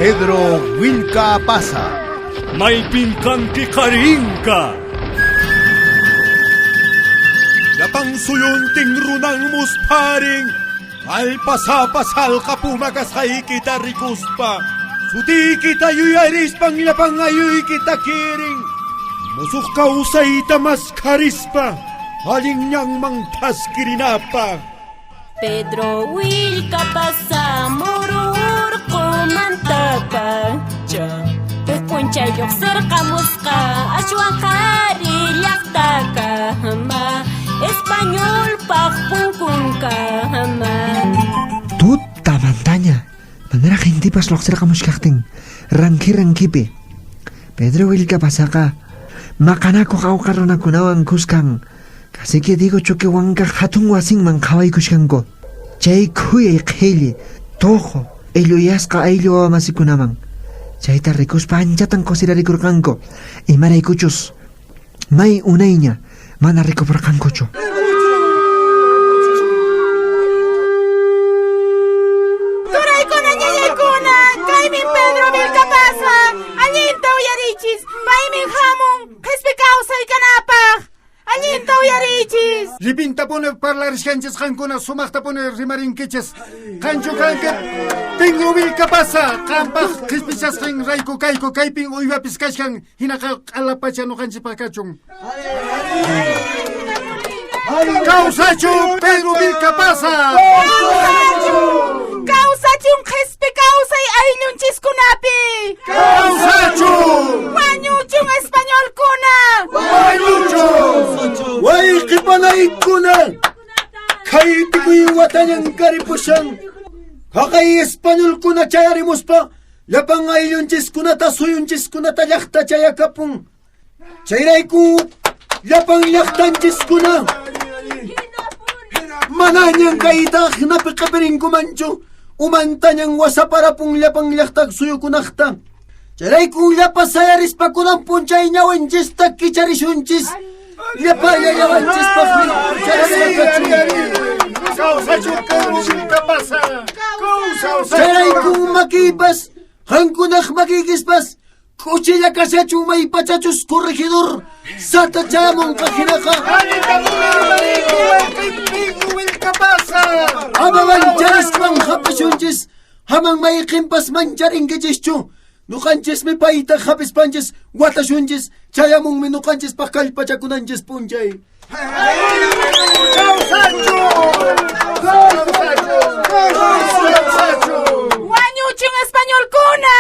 Pedro Willka Pasa. Maypin kanki qarinka. Llapan suyuntin runan muspharin. Allpasapa salqa puma kasqaykita rikuspa. Sutiykita yuyarispan llapan ayuykita kirin. Musuq kawsayta maskharispa. Allin ñanman thaskirinapaq. Pedro Willkapasa muru urqumantapacha huk p'unchay lluqsirqamusqa ashwan qhari llaqtakama españolpaq punkunkama. Tutamantaña manaraq intipas lluqsirqamuchkaqtin ranki rankipi Pedro Willkapasaqa maqanakuq awqa runakunawan kuskan Cacique Diego Choquehuanca hatun wasinman qhawaykuchkanku. Chay khuyay qhilli, tuqu, illuyasqa ayllu wawamasikunaman. Chayta rikuspa anchatan kusirarikurqanku, imaraykuchus may unayña mana rikupurqankuchu. Turaykuna, ñañaykuna, kaymin Pedro Vilcapasa, allinta uyarichis, paymin hamun qhispi kawsay kanapaq. Allinta uyariychis. Llipintapuni parlarishanchis qankuna sumaqtapuni rimarinkichis. Qanchu kanki Pedro Vilcapasa, qampaq qhispichasqan rayku kayku kaypin uywapis kachkan hinaqa q'alapacha nuqanchispaq kachun. Kawsachun Pedro Vilcapasa. Kawsachun! Kawsachun qhispi kawsay ayllunchiskunapi. Kawsachun! Wañuchun españolkuna. Wañuchun! Wayqipanaykuna khaytikuy watañan karipushan. Haqay españolkuna chayarimuspa llapan ayllunchiskunata suyunchiskunata llaqta chayakapun. Chayrayku llapan llaqtanchiskuna manañan kayta hinapi qhipirinkumanchu umantañan wasaparapun llapan llaqta suyukunaqta. Chayrayku llapa sayarispa kunan p'unchay ñawinchista kicharishunchis. Llapa yayawanchispaq Chayrayku makiypas qankunaq makiykispas k'uchilla kashachun maypachachus corregidor sata chayamunqa hinaqa. Ama mancharispan hap'ishunchis, haman mayqinpas mancharinkichischu. Nuqanchismi payta hap'ispanchis watashunchis, chayamunmi nuqanchispaq kallpachakunanchis p'unchay. Wañuchun españolkuna.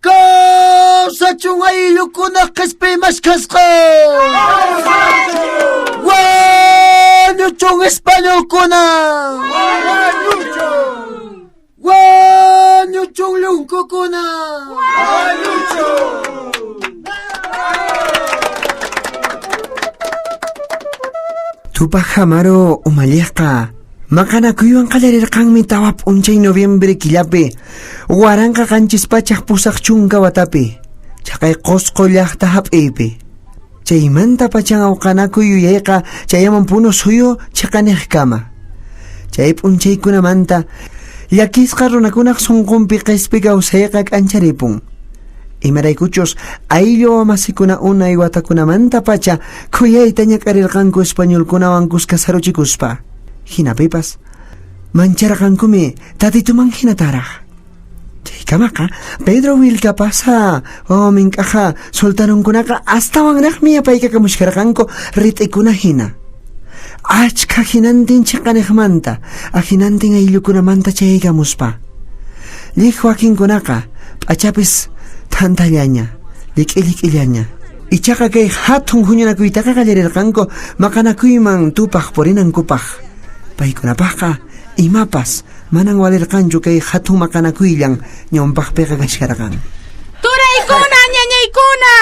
Kawsachun ayllukuna qhispiy mashkhasqa. Wañuchun españolkuna. Wañuchun llunkukuna. Tupac Amaru umalliqqa maqanakuywan qallarirqanmi tawa p'unchay noviembre killapi 1780 watapi chaqay Qosqo llaqta hap'iypi. Chaymanta pachan awqanakuy yuyayqa chayaman Puno suyu chiqaniqkama. Chay p'unchaykunamanta llakisqa runakunaq sunqunpi qhispi kawsayqa k'ancharipun. Imaraykuchus ayllu wamasikuna unay watakunamanta pacha khuyayta ñak'arirqanku españolkunawan kuska saruchikuspa. Hinapipas mancharqankumi tatituman hinataraq. Chaykamaqa Pedro Willkapasa wawamink'aqa sultanunkunaqa astawanraqmi yapaykakamushkarqanku rit'ikuna hina. Achkha hinantin chiqaniqmanta, ahinantin ayllukunamanta chayaykamuspa. Lliq wakinkunaqa p'achapis thantallaña, lik'i-lik'illaña. Ichaqa kay hatun huñunakuytaqa qallarirqanku maqanakuyman tupaq purinankupaq. Paykunapaqqa imapas manan walirqanchu kay hatun maqanakuyllan ñawpaqpiqa kachkarqan. Turaykuna, ñañaykuna,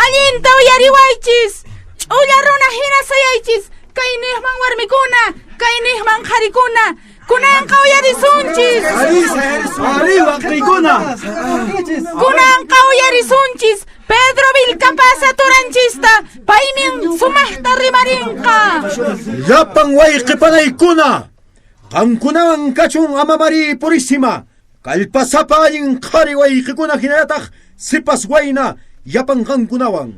allinta uyariwaychis. Ch'ulla runa hina sayaychis. Kay niqman warmikuna, kay niqman qharikuna. Kunanqa uyarisunchis. Kunanqa uyarisunchis. Pedro Vilcapasa turanchista, paymin sumaqta rimarinqa. Llapan wayqipanaykuna, qankunawan kachun amamari purísima. Kallpasapa allin qhari wayqikuna hinallataq sipas wayna llapan qankunawan.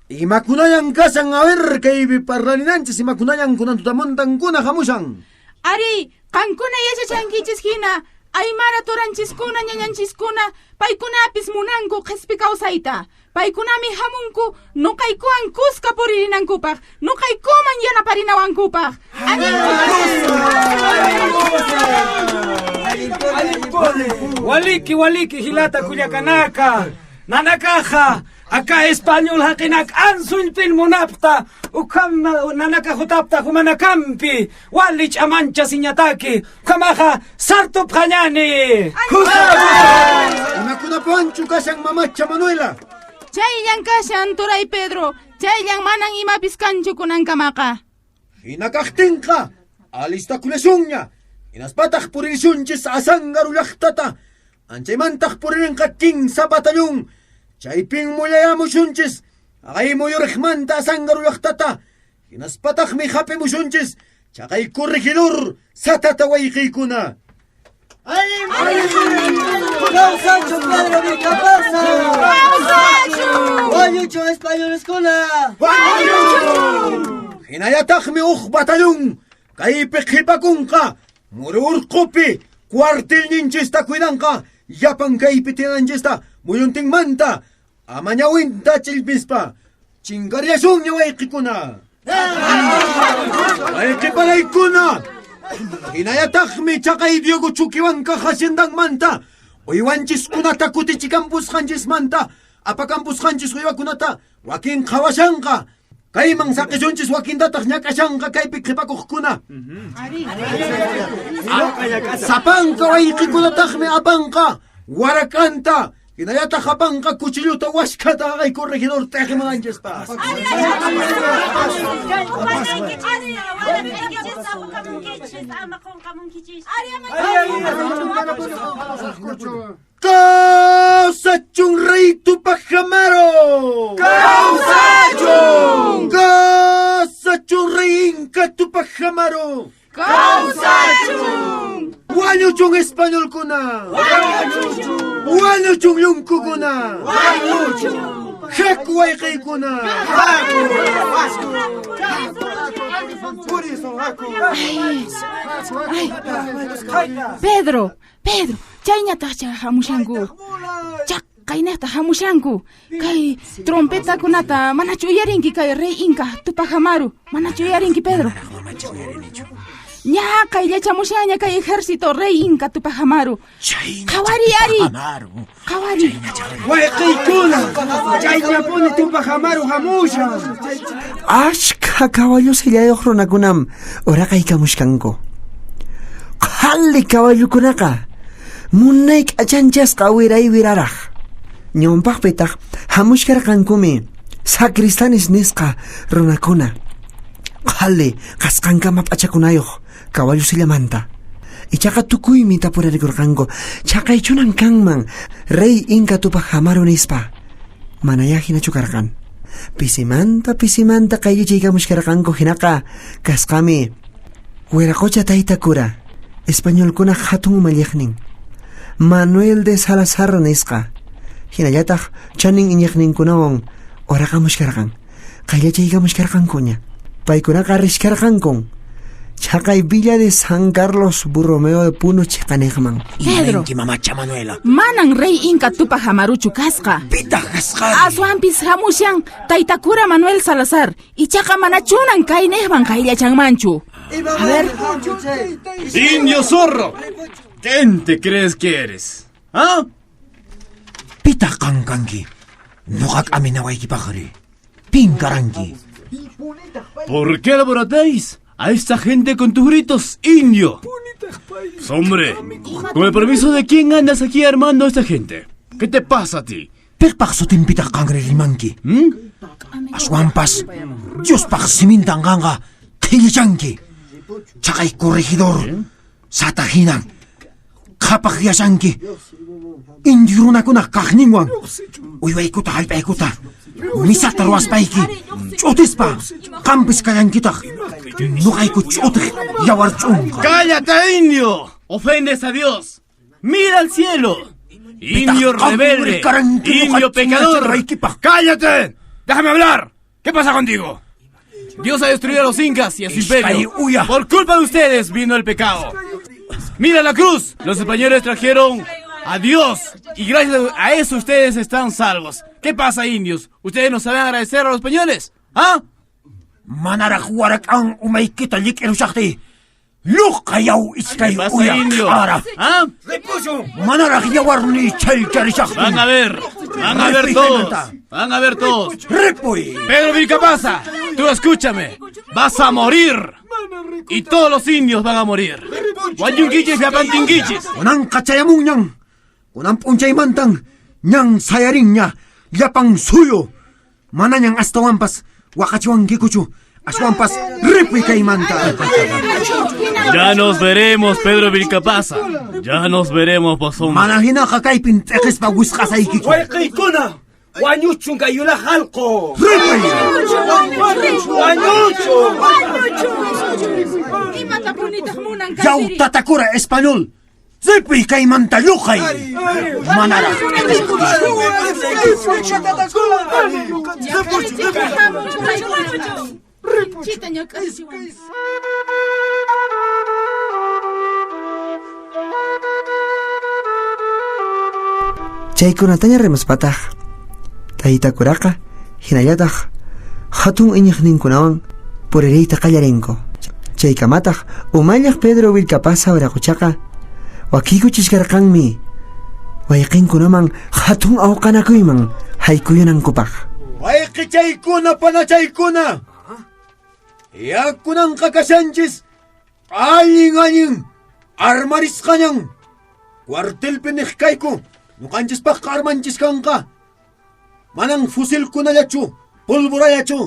Imakunayan kashan a ver kaypi parlarinanchis imakunayan kunan tutamantankuna hamushan. Ari, qankuna yachachankichis hina, aymara turanchiskuna ñañanchiskuna, paykunapis munanku qhispi kawsayta. Paykunami hamunku nuqaykuwan kuska puririnankupaq, nuqaykuman yanaparinawankupaq. Waliki waliki hilata kullakanaka. Nanakaja, acá español hakinak ansullpin munapta, ukam nanaka hutapta humanakampi, walich amancha siñataki, kamaja sarto phañani. Imakunapanchu kashan mamacha Manuela. Chayllan kashan turay Pedro, chayllan manan imapis kanchu kunankamaqa. Hinakaqtinqa alistakullasunña. Hinaspataq puririshunchis Asangaru llaqtata. Anchaymantaq puririnqa 15 batallón. Chaypin mullayamushunchis aqay muyuriqmanta Asangaru llaqtata. Hinaspataqmi hapimushunchis chaqay corregidor satata wayqiykuna. ¡Kawsachu Pedro Vilcapasa! ¡Kawsachu! ¡Wañuchu españoleskuna! Hinallataqmi huk batallón kaypi qhipakunqa muru urqupi cuartelninchista cuidanqa llapan kaypi tiyananchista muyuntinmanta ama ñawinta chillpispa chinkarllasunña wayqikuna. Wayqiparaykuna hinallataqmi chaqay Diego Chuquiwanka haciendanmanta uywanchiskunata kutichikampusqanchismanta apakampusqanchis uywakunata wakin qhawashanqa kayman saqishunchis wakintataq ñak'ashanqa kaypi qhipakuqkuna. Sapanka wayqikunataqmi apanqa warakanta hinallataq apanqa cuchilluta washkata aqay corregidor teqimunanchispaq. ¡Kawsachun rey Tupac Amaru! ¡Kawsachun! ¡Kawsachun rey Inca Tupac Amaru! ¡Kawsachun! ¡Wañuchun españolkuna! ¡Wañuchun! ¡Wañuchun llunkukuna! ¡Wañuchun! ¡Haku wayqiykuna! Ay, Pedro, Pedro, chayñataqcha hamushanku. Chaqaynaqta hamushanku. Kay trompetakunata manachu uyarinki kay rey Inca Tupac Amaru. Manachu uyarinki Pedro. Ña qayllachamushaña kay ejército rey Inca Tupac Amaru. Qhawari ari. Qhawari. Wayqiykuna, chayllapuni Tupac Amaru hamushan. Ashka caballo sillayuq runakunam uraqaykamushkanku. Qhali caballokunaqa munay k'achanchasqa wiray wiraraq. Ñawpaqpitaq hamushkarqankumi sacristanes nisqa runakuna. Qhali qasqankama p'achakunayuq caballo sillamanta. Ichaqa tukuymi tapurarikurqanku chaqaychunan kanman rey Inca Tupac Amaru nispa. Manaya hinachu karqan. Pisimanta pisimanta qayllachaykamushkarqanku hinaqa kasqami wiraqocha tayta cura españolkuna hatun umalliqnin Manuel de Salazar nisqa hinallataq chanin iñiqninkunawan uraqamushkarqan qayllachaykamushkarqankuña paykunaqa rishkarqankun chaqay Villa de San Carlos Borromeo de Puno chiqaniqman. Pedro. Mamacha Manuela. Manan rey Inca Tupac Amaruchu kasqa. Pitaq kasqari. Aswanpis hamushan tayta cura Manuel Salazar. Ichaqa manachunan kayniqman qayllachanmanchu. A ver. ¡Indio zorro! ¿Quién te crees que eres? ¿Ah? Pitaq qan kanki. Nuqaq aminawaykipaqri. Pin karanki. ¿Por qué alborotáis a esta gente con tus gritos, indio? Hombre, con el permiso de quién andas aquí armando a esta gente. ¿Qué te pasa a ti? Piqpaq sutinpitaq qanri rimanki. ¿Mm? Aswanpas Diospaq simintan qanqa qhillichanki. Chaqay corregidor sata hinan qhapaq yashanki. Indio runakunaq kaqninwan uywaykuta hallp'aykuta Misata ruwaspayki ch'utispa qampis kallankitaq nuqayku ch'utiq yawar ch'unqa. ¡Cállate, indio! ¡Ofendes a Dios! ¡Mira al cielo! ¡Indio rebelde! ¡Indio pecador! ¡Cállate! ¡Déjame hablar! ¿Qué pasa contigo? Dios ha destruido a los incas y a su imperio. Por culpa de ustedes vino el pecado. ¡Mira la cruz! Los españoles trajeron a Dios y gracias a eso ustedes están salvos. ¿Qué pasa, indios? ¿Ustedes no saben agradecer a los españoles? ¿Ah? Manaraq warak'an umaykita llik'irushaqtiy lluqqa yaw iskay ¿Qué pasa, uya indio? q'ara. ¿Ah? Manaraq yawarniy chhallcharishaqtin. Van a ver, van a ver Ripuy todos, kaymanta. van a ver todos. Ripuy. Pedro Vilcapasa, tú escúchame, vas a morir. Y todos los indios van a morir. Guayunquiches y apantinguiches. Kunanqa chayamunñan. Kunan p'unchaymantan ñan sayarinña llapan suyu. Manañan astawanpas waqachiwankikuchu. Aswanpas ripuy kaymanta. Ya nos veremos, Pedro Vilcapasa. Ya nos veremos, pozón. Mana hinaqa kaypin t'iqispa wisq'asaykiku. Wayqiykuna, wañuchun kay yulaq allqu. Ripuy. Wañuchun. Imatapunitaq munan Yaw kayri? tatakura español. Ripuy kaymanta lluqay. Manaraq Chita ñak'arichiwan. Chaykunataña rimaspataq taytakuraqa hinallataq hatun iñiqninkunawan puririyta qallarinku. Chaykamataq umalliq Pedro Vilcapasa Wiraquchaqa wakiykuchishkarqanmi wayqinkunaman hatun awqanakuyman haykuyunankupaq. Wayqichaykuna panachaykuna. Yakunanqa kashanchis allin allin armarisqañan. Cuartelpi niq kayku ñuqanchispaqqa armanchis kanqa. Manan fusilkunallachu, pólvorallachu.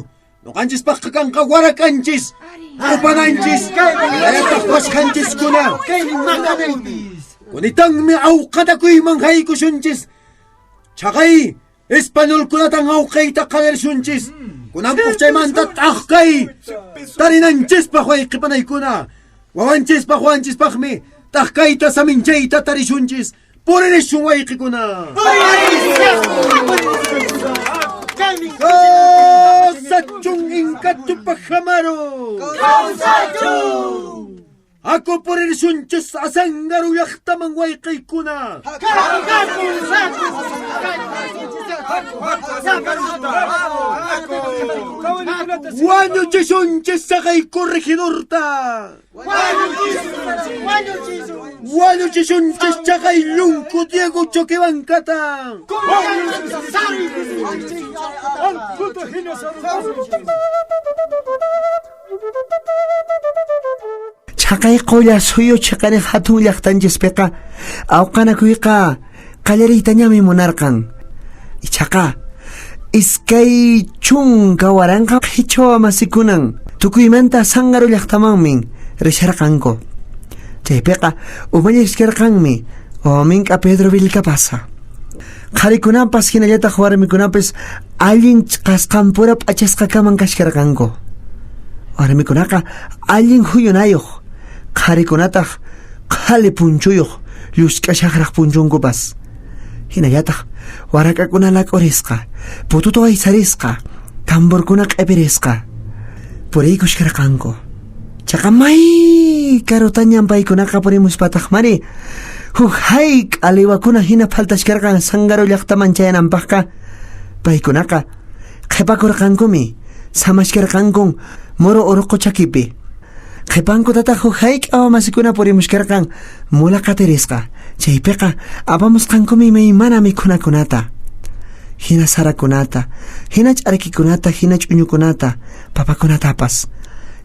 Ñuqanchispaqqa kanqa warakanchis, upananchis, hinallataq washkanchiskuna. Kunitanmi awqanakuyman haykushunchis. Chaqay españolkunatan awqayta qallarishunchis. Kunan p'uchaymanta t'aqkay tarinanchispaq wayqipanaykuna. Wawanchispaq wawanchispaqmi t'aqkayta saminchayta tarishunchis. Puririshun wayqikuna. Kawsachun Inka Tupac Amaru. Aku puririshunchis Asangaru llaqtaman wayqiykuna. Wañuchishunchis saqay corregidorta. Wañuchishunchis chaqay llunku Diego Choquehuancata. Chaqay qulla suyu chiqani hatun llaqtanchispiqa awqanakuyqa qallariytañami munarqan. Ichaqa iskay chunka waranqa qhichwa masikunan tukuymanta Sángaru llaqtamanmi risharqanku. Chaypiqa umalliskarqanmi wawaminka Pedro Vilcapasa. Qharikunapas hinallataq warmikunapas allin ch'qasqanpura p'achasqakaman kashkarqanku. Warmikunaqa allin huyunayuq, qharikunataq qhali punchuyuq llusk'ashaqraq punchunkupas. Hinallataq warak'akuna lak'urisqa, pututu aysarisqa, tamborkuna q'ipirisqa. Puriykushkarqanku. Chaqa may karutañan paykunaqa purimuspataq mari huk hayk'a liwakuna hina phaltashkarqan Sángaru llaqtaman chayananpaqqa paykunaqa qhipakurqankumi samashkarqankun muru urqu chakipi. Qhipankutataq huk hayk'a wamasikuna purimushkarqan mula qatirisqa. Chaypiqa apamusqankumi imaymana mikhunakunata. Hina sarakunata, hina ch'arkikunata, hina ch'uñukunata, papakunatapas.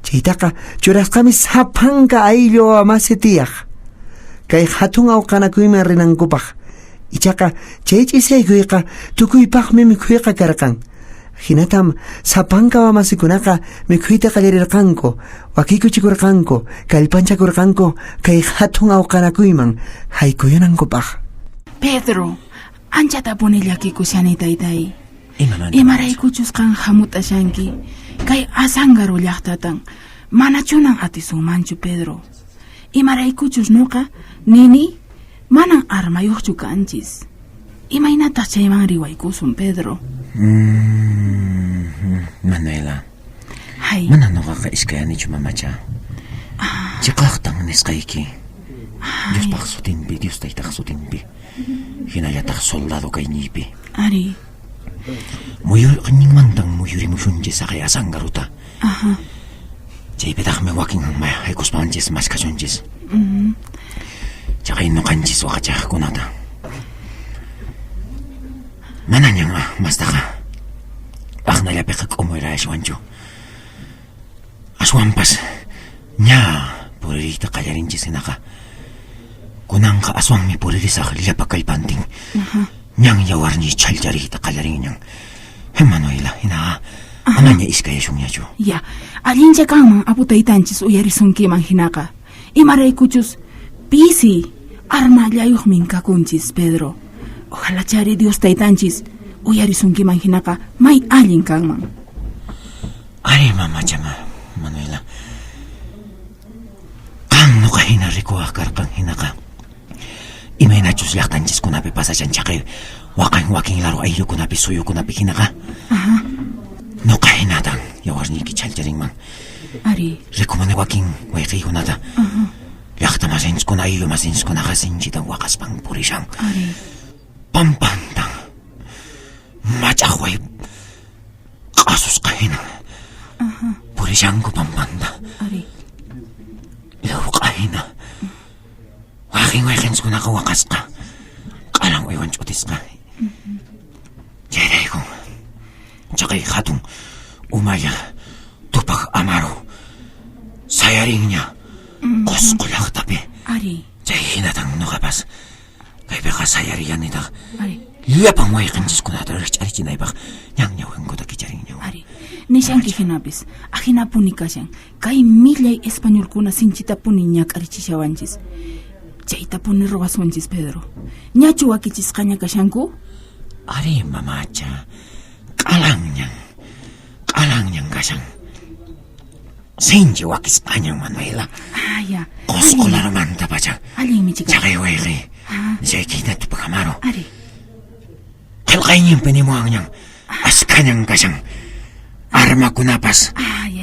Chaytaqa churasqami sapanka ayllu wamasi tiyaq. Kay hatun awqanakuyman rinankupaq. Ichaqa chay ch'isaykuyqa tukuypaqmi mikhuyqa karqan. Hinatam sapanka wamasikunaqa mikhuyta qallarirqanku, wakiykuchikurqanku, kallpanchakurqanku kay hatun awqanakuyman haykuyunankupaq. Pedro, anchatapuni llakikushani taytay. Imaraykuchus qan hamut'ashanki kay Azángaro llaqtatan manachunan atisunmanchu, Pedro. Imaraykuchus nuqa nini manan armayuqchu kanchis. Imaynataq chayman riwaykusun, Pedro? Manuela. Hay. Mana nuqaqa iskayanichu, mamacha. Chiqaqtan nisqayki. Diospaq sutinpi, Dios taytaq sutinpi. Hinallataq soldado kayñiypi. Ari. Muyuriqninmantan muyurimusunchis saqay Azángaruta. Aha. Chaypitaqmi wakin haykuspanchis maskhasunchis. Chaqay nuqanchis waqachaqkunata. Manañan mastaqa aqnallapiqa k'umuyrayawanchu. Aswanpas ña puririyta qallarinchis hinaqa. Kunanqa aswanmi puririsaq llapa kallpantin. Ñan yawarniy chhallchariyta qallarinñan. Manuela, hina amaña iskayashunñachu. Ya, allincha kanman apu taytanchis uyarisunkiman hinaqa. Imaraykuchus pisi armallayuqmin kakunchis, Pedro. Ojalá chari Dios taytanchis uyarisunkiman hinaqa may allin kanman. Ari, mamacha, Manuela. Qan nuqa hina rikuwaq karqan hinaqa. Imaynachus llaqtanchiskunapi pasashan chaqay waqan wakin laru ayllukunapi suyukunapi hinaqa. Nuqa hinatan yawarniyki chhallcharinman. Ari. Rikumani wakin wayqiykunata. Llaqta masinchkuna ayllu masinchkunaqa sinchitan waqaspan purishan. Ari. Pampantan mach'aqway q'asusqa hina. Purishanku pampanta. Ari. Llawq'a hina. Waqin wayqinchkunaqa waqasqa. Q'alan uywan ch'utisqa. Chayrayku chaqay hatun umalla Tupac Amaru sayarinña Qusqu llaqtapi. Ari. Chay hinatan nuqapas kaypiqa sayarillanitaq. Ari. Llapan wayqinchiskunata rikch'arichinaypaq ñan ñawinkuta kicharinña. Ari. Nishanki hinapis, ahinapuni kashan. Kay millay españolkuna sinchitapuni ñak'arichishawanchis. Chaytapuni ruwasunchis, Pedro. Ñachu wakichisqaña kashanku? Ari, mamacha. Q'alanñan. Q'alanñan kashan. Sinchi wakisqañan, Manuela. Ah, ya. Qusqu larumanta pacha. Allinmi chika. Chaqay wayqi. Nishaykita Tupac Amaru. Ari. Qillqayninpi nimuwanñan. Askhañan kashan. Armakunapas,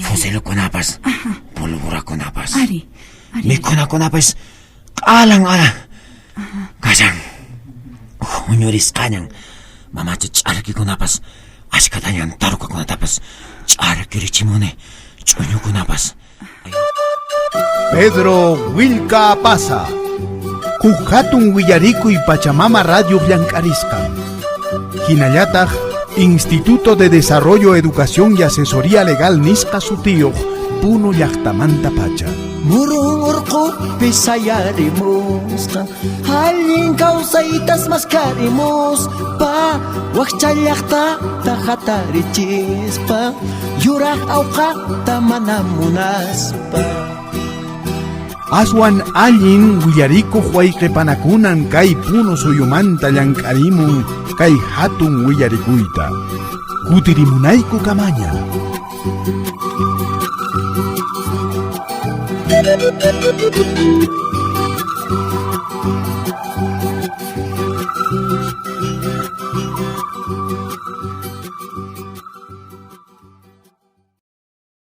fusilkunapas, pólvorakunapas. Ari. Ari. Mikhunakunapas q'alan ala kashan. Huñurisqañan mamacha ch'arkikunapas ashkhatañan tarukakunatapas ch'arkirichimuni ch'uñukunapas. Pedro Willka Apaza. Huk hatun willarikuy Pachamama Radio llank'arisqan. Hinallataq Instituto de Desarrollo, Educación y Asesoría Legal nisqa sutiyuq Puno llaqtamanta pacha. Murun urqupi sayarimusqa, allin kawsaytas maskarimuspa, wakcha llaqtata hatarichispa, yuraq awqata mana munaspa. Aswan allin willarikuq wayqipanakunan kay Puno suyumanta llank'arimun kay hatun willarikuyta. Kutirimunayku kamaña. Thank you.